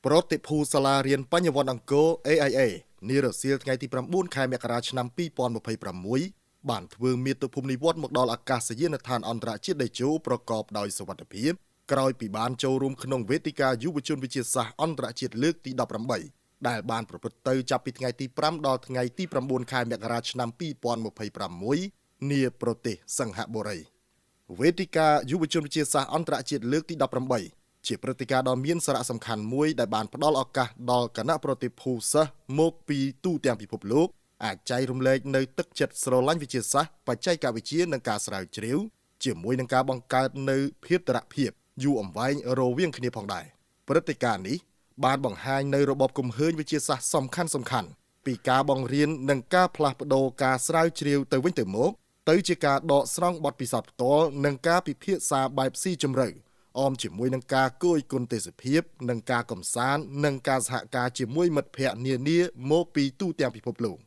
ប្រតិភូសាលារៀនបញ្ញវន្តអង្គរ AIA នារសៀលថ្ងៃទី9ខែមករាឆ្នាំ2026បានធ្វើមាតុភូមិនិវត្តន៍មកដល់អាកាសយានដ្ឋានអន្តរជាតិតេជោប្រកបដោយសុវត្ថិភាពក្រោយពីបានចូលរួមក្នុងវេទិកាយុវជនវិទ្យាសាស្ត្រអន្តរជាតិលើកទី18ដែលបានប្រព្រឹត្តទៅចាប់ពីថ្ងៃទី5ដល់ថ្ងៃទី9ខែមករាឆ្នាំ2026នាប្រទេសសិង្ហបុរីវេទិកាយុវជនវិទ្យាសាស្ត្រអន្តរជាតិលើកទី18ជាព្រឹត្តិការណ៍ដ៏មានសារៈសំខាន់មួយដែលបានផ្ដល់ឱកាសដល់គណៈប្រតិភូសិស្សមកពីទូទាំងពិភពលោកអាចចែករំលែកនៅទឹកចិត្តស្រឡាញ់វិទ្យាសាស្ត្របច្ចេកវិទ្យានិងការស្រាវជ្រាវជាមួយនឹងការបង្កើតនៅភេតរភាពយូរអង្វែងរវាងគ្នាផងដែរព្រឹត្តិការណ៍នេះបានបង្ហាញនៅរបបគំហើញវិទ្យាសាស្ត្រសំខាន់សំខាន់ពីការបង្រៀននិងការផ្លាស់ប្ដូរការស្រាវជ្រាវទៅវិញទៅមកទៅជាការដកស្រង់បទពិសោធន៍ផ្ទាល់និងការពិភាក្សាបែបស៊ីជម្រៅអមជាមួយនឹងការគយគន់ទេសភាពនិងការកំសាន្តនិងការសហការជាមួយមិត្តភ័ក្តិនានាមកពីទូទាំងពិភពលោក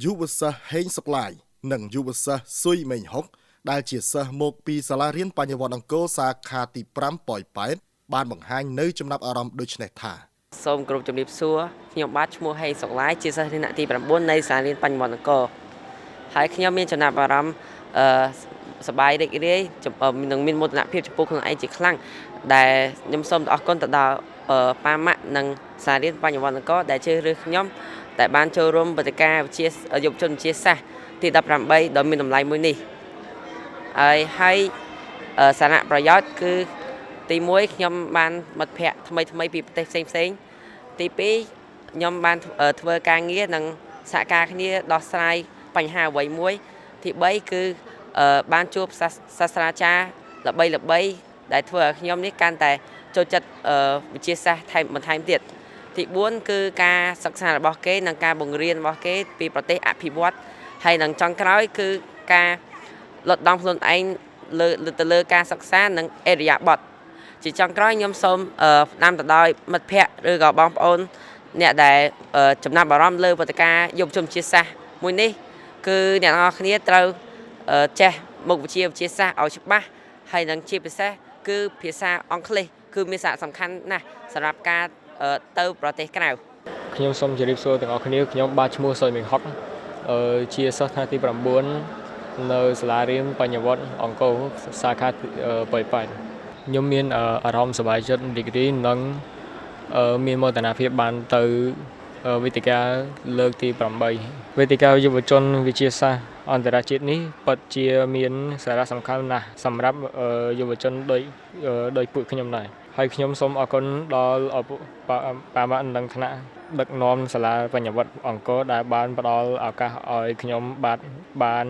យុវសិស្សហេងសុកឡាយនិងយុវសិស្សស៊ុយមេងហុកដែលជាសិស្សមកពីសាលារៀនបញ្ញវន្តអង្គរសាខាទី5ប៉ោយប៉ែតបានបង្ហាញនៅចំណាប់អារម្មណ៍ដូចនេះថា សូមគោរពជំរាបសួរខ្ញុំបាទឈ្មោះហេងសុកឡាយជាសិស្សរៀនថ្នាក់ទី9នៃសាលារៀនបញ្ញវន្តអង្គរហើយខ្ញុំមានចំណាប់អារម្មណ៍អឺសប្បាយរីករាយនិងមានមោទនភាពចំពោះខ្លួនឯងជាខ្លាំងដែលខ្ញុំសូមអរគុណទៅដល់ប៉ាម៉ាក់និងសាលារៀនបញ្ញវន្តអង្គរដែលជ្រើសរើសខ្ញុំដែលបានចូលរួមព្រឹត្តិការណ៍វិទ្យាយុវជនវិទ្យាសាស្ត្រទី18ដ៏មានតម្លៃមួយនេះហើយសារៈប្រយោជន៍គឺទី1ខ្ញុំបានមិត្តភ័ក្តិថ្មីថ្មីពីប្រទេសផ្សេងផ្សេងទី2ខ្ញុំបានធ្វើការងារនិងសហការគ្នាដោះស្រាយបញ្ហាអ្វីមួយទី3គឺបានជួបសាស្ត្រាចារ្យល្បីល្បីដែលធ្វើឲ្យខ្ញុំនេះកាន់តែចូលចិត្តវិទ្យាសាស្ត្រថែមបន្ថែមទៀតទី4គឺការសិក្សារបស់គេនិងការបង្រៀនរបស់គេពីប្រទេសអភិវឌ្ឍហើយនឹងចុងក្រោយគឺការលត់ដំខ្លួនឯងលើទៅលើការសិក្សានិងឥរិយាបថជាចុងក្រោយខ្ញុំសូមផ្ដាំទៅដោយមិត្តភ័ក្តិឬក៏បងប្អូនអ្នកដែលចំណាប់អារម្មណ៍លើព្រឹត្តិការណ៍យុវជនវិទ្យាសាស្ត្រមួយនេះគឺអ្នកទាំងអស់គ្នាត្រូវចេះមុខវិជ្ជាវិទ្យាសាស្ត្រឲ្យច្បាស់ហើយនឹងជាពិសេសគឺភាសាអង់គ្លេសគឺមានសារៈសំខាន់ណាស់សម្រាប់ការទៅប្រទេសក្រៅ ខ្ញុំសូមជម្រាបសួរទាំងអស់គ្នាខ្ញុំបាទឈ្មោះសុយមេងហុកជាសិស្សថ្នាក់ទី9នៅសាលារៀនបញ្ញវន្តអង្គរសាខាប៉ោយប៉ែតខ្ញុំមានអារម្មណ៍សប្បាយចិត្តរីករាយនិងមានមោទនភាពបានទៅវេទិកាលើកទី8វេទិកាយុវជនវិទ្យាសាស្ត្រអន្តរជាតិនេះពិតជាមានសារៈសំខាន់ណាស់សម្រាប់យុវជនដូចដោយពួកខ្ញុំដែរហើយខ្ញុំសូមអរគុណដល់ឪពុកប៉ាម៉ាក់និងថ្នាក់ដឹកនាំសាលាបញ្ញវន្តអង្គរដែលបានផ្ដល់ឱកាសឲ្យខ្ញុំបាទបាន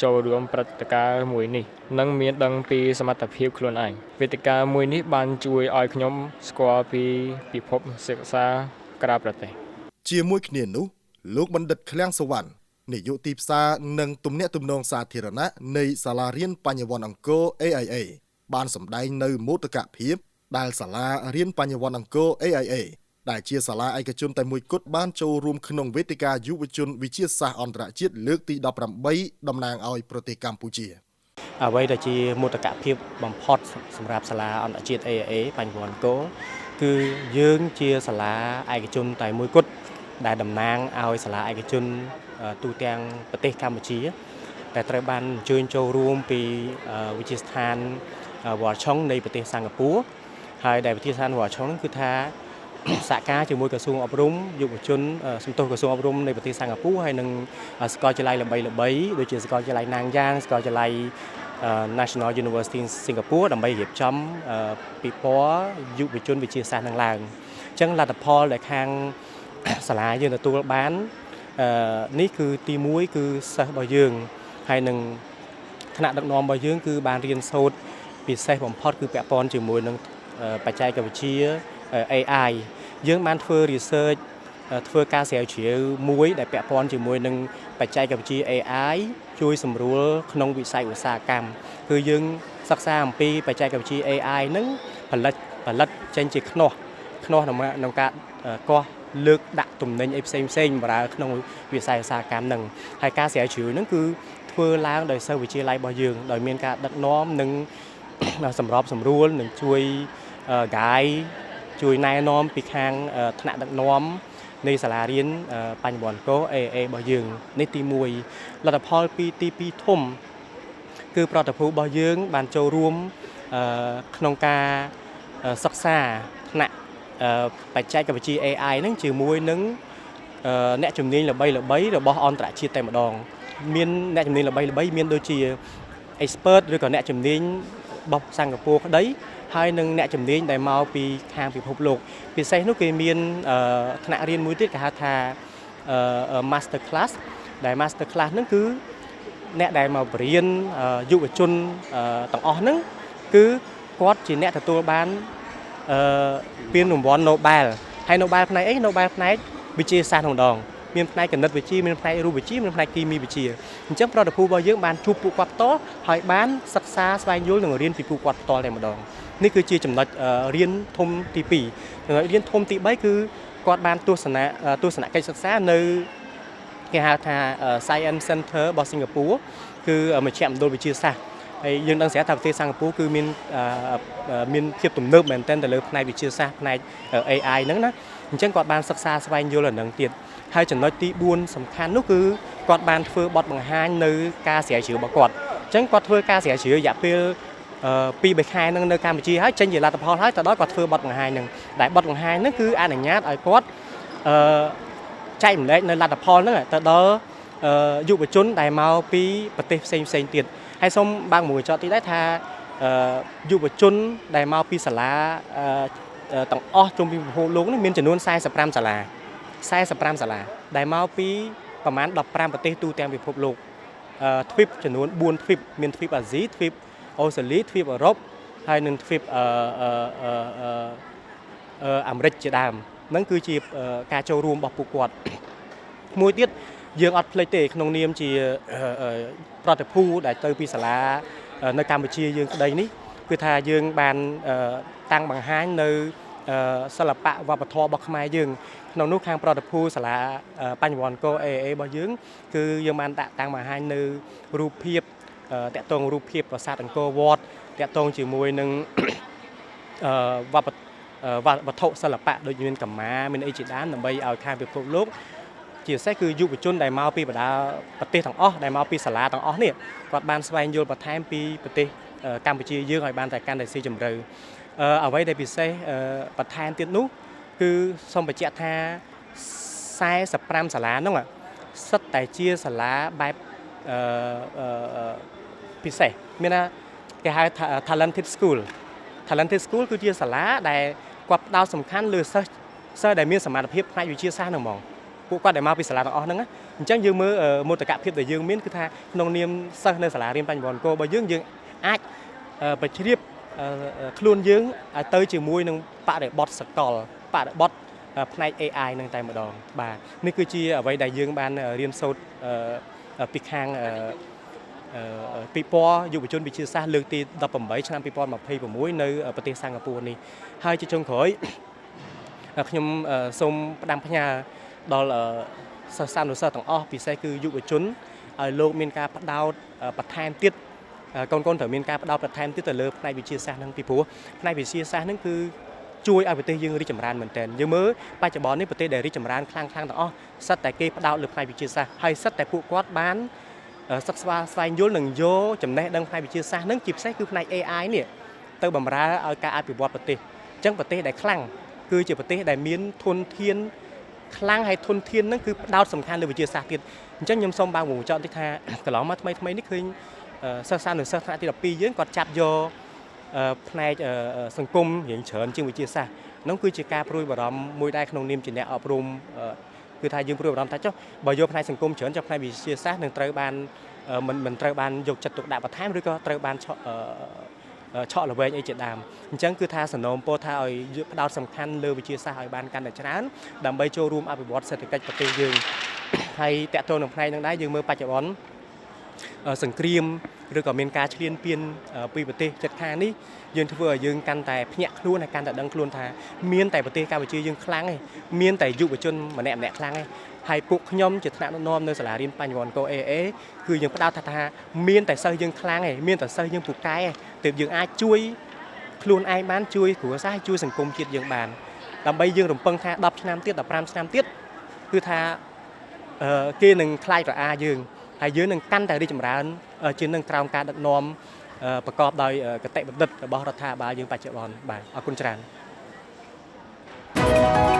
ចូលរួមព្រឹត្តិការណ៍មួយនេះនិងមានដឹងពីសមត្ថភាពខ្លួនឯងវេទិកាមួយនេះបានជួយឲ្យខ្ញុំស្គាល់ពីពិភពសិក្សាក្រៅប្រទេស ជាមួយគ្នានោះលោកបណ្ឌិតឃ្លាំងសវណ្ណនាយកទីផ្សារនិងទំនាក់ទំនងសាធារណៈនៃសាលារៀនបញ្ញវន្តអង្គរ AIA បានសម្ដែងនៅមោទកភាពដែលសាលារៀនបញ្ញវន្តអង្គរ AIA ដែលជាសាលាឯកជនតែមួយគត់បានចូលរួមក្នុងវេទិកាយុវជនវិទ្យាសាស្ត្រអន្តរជាតិលើកទី18តំណាងឲ្យប្រទេសកម្ពុជា អ្វីដែលជាមោទកភាពបំផុតសម្រាប់សាលាអន្តរជាតិ AIA បញ្ញវន្តអង្គរគឺយើងជាសាលាឯកជនតែមួយគត់ដែលតំណាងឲ្យសាលាឯកជនទូទាំងប្រទេសកម្ពុជាដែលត្រូវបានអញ្ជើញចូលរួមពីវិទ្យាស្ថានវ៉ាឆុងនៃប្រទេសសិង្ហបុរីហើយដែលវិទ្យាស្ថានវ៉ាឆុងហ្នឹងគឺថាសហការជាមួយក្រសួងអប់រំយុវជនសំទោសក្រសួងអប់រំនៃប្រទេសសិង្ហបុរីហើយនិងសាកលវិទ្យាល័យល្បីៗដូចជាសាកលវិទ្យាល័យណាងយ៉ាងសាកលវិទ្យាល័យ National University Singapore ដើម្បីរៀបចំពិព័រណ៍យុវជនវិទ្យាសាស្ត្រនឹងឡើងអញ្ចឹងលទ្ធផលដែលខាងសាលាយើងទទួលបាននេះគឺទី1គឺសិស្សរបស់យើងហើយនឹងថ្នាក់ដឹកនាំរបស់យើងគឺបានរៀនសូត្រពិសេសបំផុតគឺពាក់ព័ន្ធជាមួយនឹងបច្ចេកវិទ្យា AI យើងបានធ្វើ research ធ្វើការស្រាវជ្រាវមួយដែលពាក់ព័ន្ធជាមួយនឹងបច្ចេកវិទ្យា AI ជួយសម្រួលក្នុងវិស័យឧស្សាហកម្មគឺយើងសិក្សាអំពីបច្ចេកវិទ្យា AI ហ្នឹងផលិតផលិតចេញជាខ្នោះខ្នោះក្នុងការកោះលើកដាក់ទំនិញអីផ្សេងផ្សេងបម្រើក្នុងវិស័យឧស្សាហកម្មហ្នឹងហើយការស្រាវជ្រាវហ្នឹងគឺធ្វើឡើងដោយសិស្សវិទ្យាល័យរបស់យើងដោយមានការដឹកនាំនិងសម្របសម្រួលនិងជួយ guide ជួយណែនាំពីខាងថ្នាក់ដឹកនាំនៃសាលារៀនបញ្ញវន្តអង្គរ AIA របស់យើងនេះទី1លទ្ធផលពីទី2ធំ គឺប្រតិភូរបស់យើងបានចូលរួមក្នុងការសិក្សាថ្នាក់បច្ចេកវិទ្យា AI ហ្នឹងជាមួយនឹងអ្នកជំនាញល្បីៗរបស់អន្តរជាតិតែម្ដង មានអ្នកជំនាញល្បីៗមានដូចជា expert ឬក៏អ្នកជំនាញរបស់សិង្ហបុរីក្តីហើយនិងអ្នកជំនាញដែលមកពីខាងពិភពលោកពិសេសនោះគេមានថ្នាក់រៀនមួយទៀតគេហៅថា master class ដែល master class ហ្នឹងគឺអ្នកដែលមកបរៀនយុវជនទាំងអស់ហ្នឹងគឺគាត់ជាអ្នកទទួលបានពានរង្វាន់ Nobel ហើយ Nobel ផ្នែកអី Nobel ផ្នែកវិទ្យាសាស្ត្រម្ដងមានផ្នែកគណិតវិទ្យាមានផ្នែករូបវិទ្យាមានផ្នែកគីមីវិទ្យាអញ្ចឹងប្រតិភូរបស់យើងបានជួបពួកគាត់ផ្ទាល់ហើយបានសិក្សាស្វែងយល់និងរៀនពីពួកគាត់ផ្ទាល់តែម្ដងនេះគឺជាចំណុចរៀនធំទី2ចំណុចរៀនធំទី3គឺគាត់បានទស្សនកិច្ចសិក្សានៅគេហៅថា Science Center របស់សិង្ហបុរីគឺមជ្ឈមណ្ឌលវិទ្យាសាស្ត្រហើយយើងដឹងស្រាប់ថាប្រទេសសិង្ហបុរីគឺមានភាពទំនើបមែនទែនទៅលើផ្នែកវិទ្យាសាស្ត្រផ្នែក AI ហ្នឹងណាអញ្ចឹងគាត់បានសិក្សាស្វែងយល់អាហ្នឹងទៀតហើយចំណុចទី4សំខាន់នោះគឺគាត់បានធ្វើបទបង្ហាញនៅការស្រាវជ្រាវរបស់គាត់អញ្ចឹងគាត់ធ្វើការស្រាវជ្រាវរយៈពេល2 3ខែហ្នឹងនៅកម្ពុជាហើយចេញជាលទ្ធផលហើយទៅដល់គាត់ធ្វើបទបង្ហាញហ្នឹងដែលបទបង្ហាញហ្នឹងគឺអនុញ្ញាតឲ្យគាត់ចែករំលែកនៅលទ្ធផលហ្នឹងទៅដល់យុវជនដែលមកពីប្រទេសផ្សេងផ្សេងទៀតហើយសូមបើកមួយកញ្ចក់ទីដែរថាយុវជនដែលមកពីសាលាទាំងអស់ជុំវិញពិភពលោកនេះមានចំនួន45សាលា45សាលាដែលមកពីប្រមាណ15ប្រទេសទូទាំងពិភពលោកទ្វីបចំនួន4ទ្វីបមានទ្វីបអាស៊ីទ្វីបអូស្ត្រាលីទ្វីបអឺរ៉ុបហើយនិងទ្វីបអាមេរិកជាដើមហ្នឹងគឺជាការចូលរួមរបស់ពួកគាត់មួយទៀតយើងអត់ភ្លេចទេក្នុងនាមជាប្រតិភូដែលទៅពីសាលានៅកម្ពុជាយើងក្តីនេះគឺថាយើងបានតាំងបង្ហាញនៅសិល្បៈវប្បធម៌របស់ខ្មែរយើងក្នុងនោះខាងប្រតិភូសាលាបញ្ញវន្តអង្គរ AIA របស់យើងគឺយើងបានដាក់តាំងបង្ហាញនៅរូបភាពតាក់ទងរូបភាពប្រាសាទអង្គរវត្តតាក់ទងជាមួយនឹងវប្បវត្ថុសិល្បៈដូចមានកម្មាមានអីជាដើមដើម្បីឲ្យខាងពិភពលោកជាពិសេសគឺយុវជនដែលមកពីបណ្ដាប្រទេសទាំងអស់ដែលមកពីសាលាទាំងអស់នេះគាត់បានស្វែងយល់បន្ថែមពីប្រទេសកម្ពុជាយើងឲ្យបានតែកាន់តែស៊ីជម្រៅអ្វីដែលពិសេសបន្ថែមទៀតនោះគឺសូមបញ្ជាក់ថា45សាលាហ្នឹងសុទ្ធតែជាសាលាបែបពិសេសមានថាគេហៅថា talented school talented school គឺជាសាលាដែលគាត់ផ្ដោតសំខាន់លើសិស្សដែលមានសមត្ថភាពផ្នែកវិទ្យាសាស្ត្រហ្នឹងហ្មងពួកគាត់ដែលមកពីសាលាទាំងអស់ហ្នឹងអញ្ចឹងយើងមើលមោទកភាពដែលយើងមានគឺថាក្នុងនាមសិស្សនៅសាលារៀនបញ្ញវន្តអង្គររបស់យើងយើងអាចប្រជ្រាបខ្លួនយើងឲ្យទៅជាមួយនឹងបរិបទសកលបរិបទផ្នែក AI នឹងតែម្ដងបាទនេះគឺជាអ្វីដែលយើងបានរៀនសូត្រពីខាងពិព័រណ៍យុវជនវិទ្យាសាស្ត្រលើកទី18ឆ្នាំ2026នៅប្រទេសសិង្ហបុរីនេះហើយជាចុងក្រោយខ្ញុំសូមផ្ដាំផ្ញើដល់សិស្សានុសិស្សទាំងអស់ពិសេសគឺយុវជនឲ្យលោកមានការផ្ដោតបន្ថែមទៀតកូនកូនត្រូវមានការផ្ដោតបន្ថែមទៀតទៅលើផ្នែកវិទ្យាសាស្ត្រហ្នឹងពីព្រោះផ្នែកវិទ្យាសាស្ត្រហ្នឹងគឺជួយឲ្យប្រទេសយើងរីកចម្រើនមែនទែនយើងមើលបច្ចុប្បន្ននេះប្រទេសដែលរីកចម្រើនខ្លាំងខ្លាំងទាំងអស់សុទ្ធតែគេផ្ដោតលើផ្នែកវិទ្យាសាស្ត្រហើយសុទ្ធតែពួកគាត់បានសិក្សាស្វែងយល់និងយកចំណេះដឹងផ្នែកវិទ្យាសាស្ត្រហ្នឹងជាពិសេសគឺផ្នែក AI នេះទៅបម្រើឲ្យការអភិវឌ្ឍប្រទេសអញ្ចឹងប្រទេសដែលខ្លាំងគឺជាប្រទេសដែលមានធនធានខ្លាំងហើយធនធានហ្នឹងគឺផ្ដោតសំខាន់លើវិទ្យាសាស្ត្រទៀតអញ្ចឹងខ្ញុំសូមបើកវងកញ្ចក់តិចថាកន្លងមកថ្មីថ្មីនេះឃើញសិស្សានុសិស្សថ្នាក់ទី12យើងគាត់ចាប់យកផ្នែកសង្គមរៀងច្រើនជាងវិទ្យាសាស្ត្រនោះគឺជាការព្រួយបារម្ភមួយដែរក្នុងនាមជាអ្នកអប់រំគឺថាយើងព្រួយបារម្ភថាចុះបើយកផ្នែកសង្គមច្រើនចុះផ្នែកវិទ្យាសាស្ត្រនឹងត្រូវបានមិនត្រូវបានយកចិត្តទុកដាក់បន្ថែមឬក៏ត្រូវបានឆក់ឆក់ល្វែងអីជាដើមអញ្ចឹងគឺថាសំណូមពរថាឲ្យផ្ដោតសំខាន់លើវិទ្យាសាស្ត្រឲ្យបានកាន់តែច្រើនដើម្បីចូលរួមអភិវឌ្ឍសេដ្ឋកិច្ចប្រទេសយើងហើយតកតទៅនឹងផ្នែកហ្នឹងដែរយើងមើលបច្ចុប្បន្នសង្គ្រាមឬក៏មានការឈ្លានពានពីប្រទេសជិតខាងនេះយើងធ្វើឲ្យយើងកាន់តែភ្ញាក់ខ្លួនហើយកាន់តែដឹងខ្លួនថាមានតែប្រទេសកម្ពុជាយើងខ្លាំងឯងមានតែយុវជនម្នាក់ម្នាក់ខ្លាំងឯងហើយពួកខ្ញុំជាថ្នាក់ដឹកនាំនៅសាលារៀនបញ្ញវន្តអង្គរ AIA គឺយើងផ្ដោតថាមានតែសិស្សយើងខ្លាំងឯងមានតែសិស្សយើងពូកែឯងទើបយើងអាចជួយខ្លួនឯងបានជួយគ្រួសារជួយសង្គមជាតិយើងបាន ដើម្បីយើងរំពឹងថា10ឆ្នាំទៀត15ឆ្នាំទៀតគឺថាអឺគេនឹងខ្លាចរអាយើងហើយយើងនឹងកាន់តែរីកចម្រើនជាងនឹងក្រោមការដឹកនាំប្រកបដោយកតិបណ្ឌិតរបស់រដ្ឋាភិបាលយើងបច្ចុប្បន្នបាទអរគុណច្រើន។